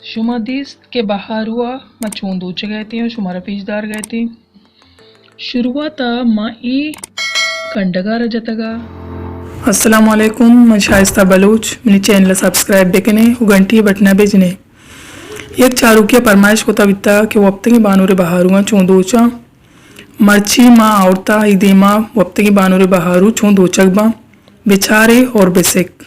شما دیست کہ بہاروا ما چون دوچگ ءَ اتیں و شمارا پیش دارگ ءَ اتیں۔ شروعات ءَ ما اے کنڈگارا جتگا۔ السلام علیکم، من شائستہ بلوچ۔ منی چینل ءَ سبسکرائب بکنے و گھنٹی ءِ بٹن ءَ بجنے۔ یک چاروکی ءَ پرمائش کتا بیتا کہ وپتگیں بانور بہارواں چون دوچاں۔ مرچی ما آورتا ای دیما وپتگیں بانور بہارو چون دوچگ باں۔ بچارے اور بسک۔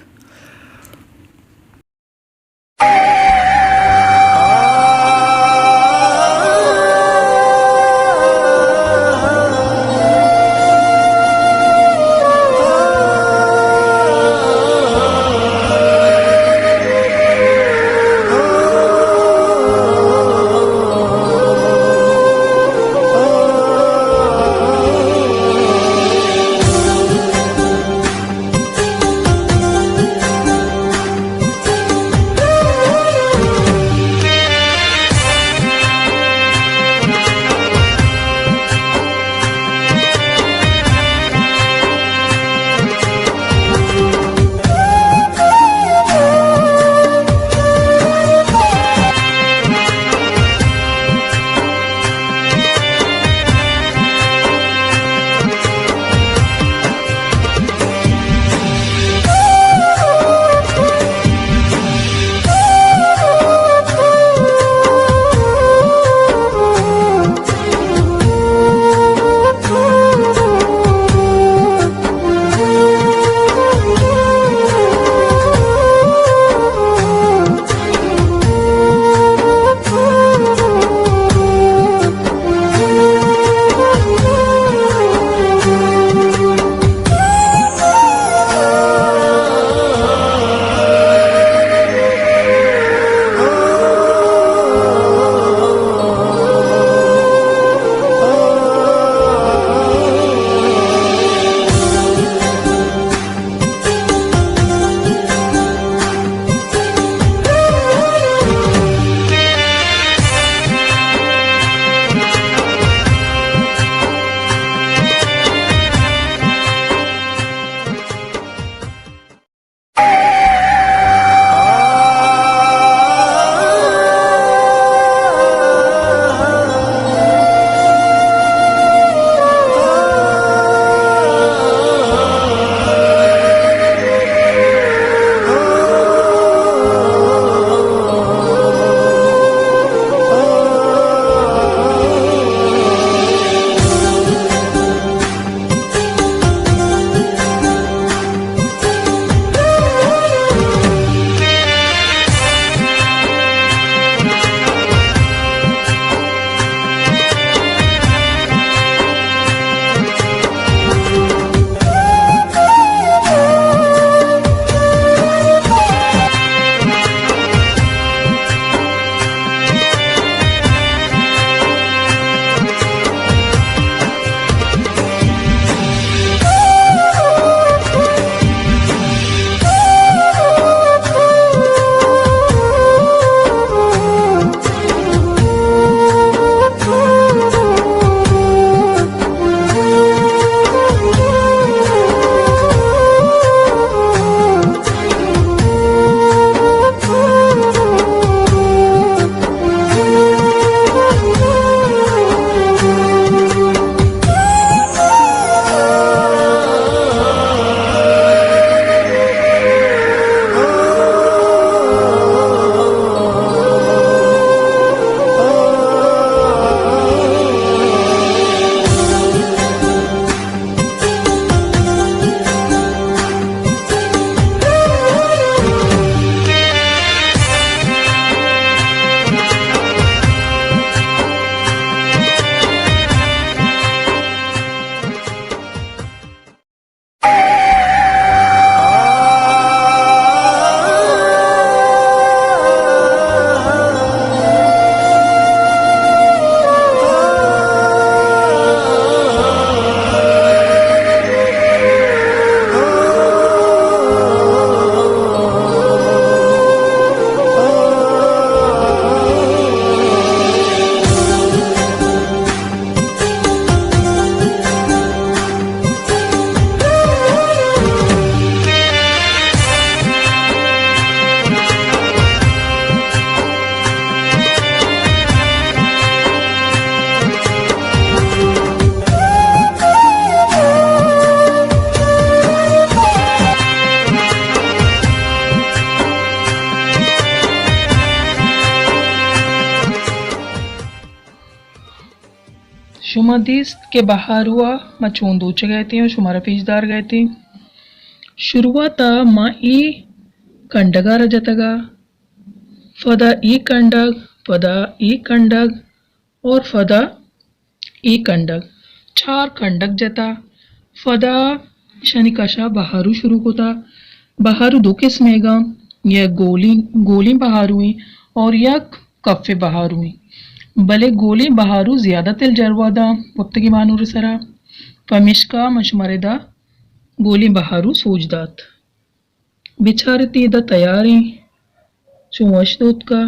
شما دیست کہ بہاروا ما چون دوچگ ءَ اتیں و شمارا پیش دارگ ءَ اتیں۔ شروعات ءَ ما اے کنڈگ ءَ را جتگ ءَ، پدا اے کنڈگ، پدا اے کنڈگ اور پدا اے کنڈگ، چار کنڈگ جتا۔ پدا اشانی کشا بہارو شروع کتا۔ بہارو دو قسم ایگا، یک گولیں، گولیں بہارو ایں اور یک کف بہارو ایں۔ بلے گولیں بہارو زیادہ تل جروا دا وپتگی بانور سرا۔ پمیشکا من شمارا ادا گولیں بہارو سوج دات۔ بچارتی ادا تیار ایں، چون وش دوتکا۔